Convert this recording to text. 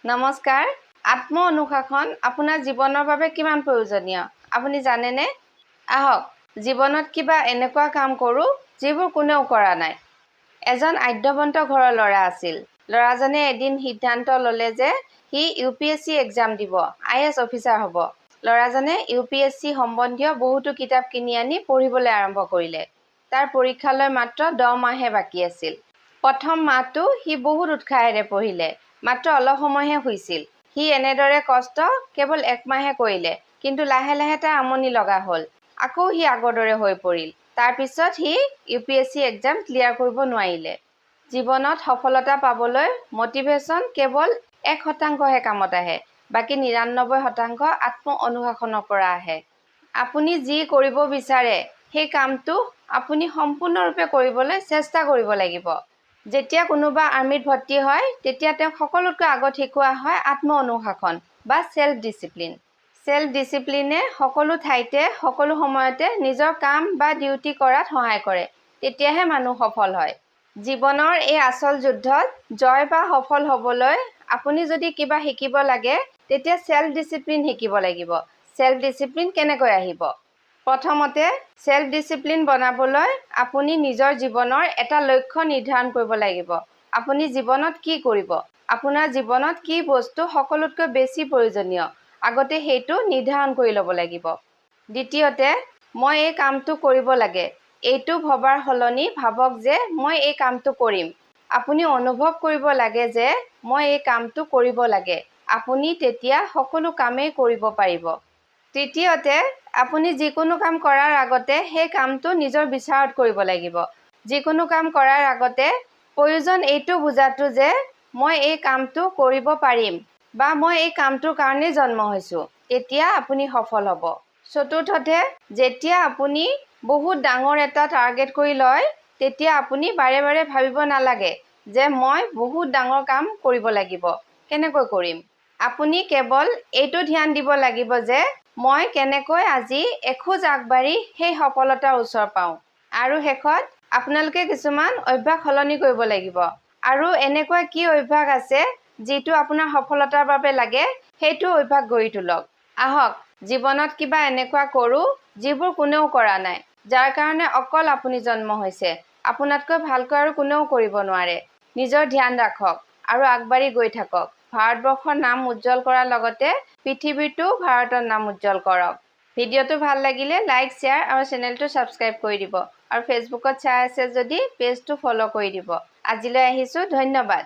নমস্কাৰ। আত্ম অনুশাসন আপোনাৰ জীৱনৰ বাবে কিমান প্ৰয়োজনীয় আপুনি জানেনে? আহক জীৱনত কিবা এনেকুৱা কাম কৰোঁ যিবোৰ কোনেও কৰা নাই। এজন আঢ্যৱন্ত ঘৰৰ ল'ৰা আছিল। ল'ৰাজনে এদিন সিদ্ধান্ত ল'লে যে সি ইউপিএছচি এক্সাম দিব, আইএএছ অফিচাৰ হ'ব। ল'ৰাজনে ইউপিএছচি সম্বন্ধীয় বহুতো কিতাপ কিনি আনি পঢ়িবলৈ আৰম্ভ কৰিলে। তাৰ পৰীক্ষালৈ মাত্ৰ 10 মাহহে বাকী আছিল। প্ৰথম মাহটো সি বহুত উৎসাহেৰে পঢ়িলে, মাত্ৰ অলপ সময়হে শুইছিল। সি এনেদৰে কষ্ট কেৱল এক মাহহে কৰিলে, কিন্তু লাহে লাহে তাৰ আমনি লগা হ'ল। আকৌ সি আগৰ দৰে হৈ পৰিল। তাৰপিছত সি ইউপিএছচি এক্সাম ক্লিয়াৰ কৰিব নোৱাৰিলে। জীৱনত সফলতা পাবলৈ মটিভেশ্যন কেৱল 1%হে কামত আহে, বাকী 99% আত্ম অনুশাসনৰ পৰা আহে। আপুনি যি কৰিব বিচাৰে সেই কামটো আপুনি সম্পূৰ্ণৰূপে কৰিবলৈ চেষ্টা কৰিব লাগিব। যেতিয়া কোনোবা আৰ্মিত ভৰ্তি হয়, তেতিয়া তেওঁক সকলোতকৈ আগত শিকোৱা হয় আত্ম অনুশাসন বা চেল্ফ ডিচিপ্লিন। চেল্ফ ডিচিপ্লিনে সকলো ঠাইতে সকলো সময়তে নিজৰ কাম বা ডিউটি কৰাত সহায় কৰে, তেতিয়াহে মানুহ সফল হয়। জীৱনৰ এই আচল যুদ্ধত জয় বা সফল হ'বলৈ আপুনি যদি কিবা শিকিব লাগে, তেতিয়া চেল্ফ ডিচিপ্লিন শিকিব লাগিব। চেল্ফ ডিচিপ্লিন কেনেকৈ আহিব? প্ৰথমতে চেল্ফ ডিচিপ্লিন বনাবলৈ আপুনি নিজৰ জীৱনৰ এটা লক্ষ্য নিৰ্ধাৰণ কৰিব লাগিব। আপুনি জীৱনত কি কৰিব, আপোনাৰ জীৱনত কি বস্তু সকলোতকৈ বেছি প্ৰয়োজনীয়, আগতে সেইটো নিৰ্ধাৰণ কৰি ল'ব লাগিব। দ্বিতীয়তে, মই এই কামটো কৰিব লাগে এইটো ভবাৰ সলনি ভাবক যে মই এই কামটো কৰিম। আপুনি অনুভৱ কৰিব লাগে যে মই এই কামটো কৰিব লাগে। আপুনি তেতিয়া সকলো কামেই কৰিব পাৰিব। তৃতীয়তে, আপুনি যিকোনো কাম কৰাৰ আগতে সেই কামটো নিজৰ বিচাৰত কৰিব লাগিব। যিকোনো কাম কৰাৰ আগতে প্ৰয়োজন এইটো বুজাটো যে মই এই কামটো কৰিব পাৰিম বা মই এই কামটোৰ কাৰণেই জন্ম হৈছোঁ, তেতিয়া আপুনি সফল হ'ব। চতুৰ্থতে, যেতিয়া আপুনি বহুত ডাঙৰ এটা টাৰ্গেট কৰি লয়, তেতিয়া আপুনি বাৰে বাৰে ভাবিব নালাগে যে মই বহুত ডাঙৰ কাম কৰিব লাগিব, কেনেকৈ কৰিম। আপুনি কেৱল এইটো ধ্যান দিব লাগিব যে মই কেনেকৈ আজি এখোজ আগবাঢ়ি সেই সফলতাৰ ওচৰ পাওঁ। আৰু শেষত, আপোনালোকে কিছুমান অভ্যাস সলনি কৰিব লাগিব আৰু এনেকুৱা কি অভ্যাস আছে যিটো আপোনাৰ সফলতাৰ বাবে লাগে, সেইটো অভ্যাস গঢ়ি তোলক। আহক জীৱনত কিবা এনেকুৱা কৰোঁ যিবোৰ কোনেও কৰা নাই, যাৰ কাৰণে অকল আপুনি জন্ম হৈছে, আপোনাতকৈ ভালকৈ আৰু কোনেও কৰিব নোৱাৰে। নিজৰ ধ্যান ৰাখক আৰু আগবাঢ়ি গৈ থাকক। ভাৰতবৰ্ষৰ নাম উজ্জ্বল কৰাৰ লগতে পৃথিৱীতো ভাৰতৰ নাম উজ্জ্বল কৰক। ভিডিঅ'টো ভাল লাগিলে লাইক, শ্বেয়াৰ আৰু চেনেলটো ছাবস্ক্ৰাইব কৰি দিব আৰু ফেচবুকত চাই আছে যদি পেজটো ফ'ল' কৰি দিব। আজিলৈ আহিছোঁ, ধন্যবাদ।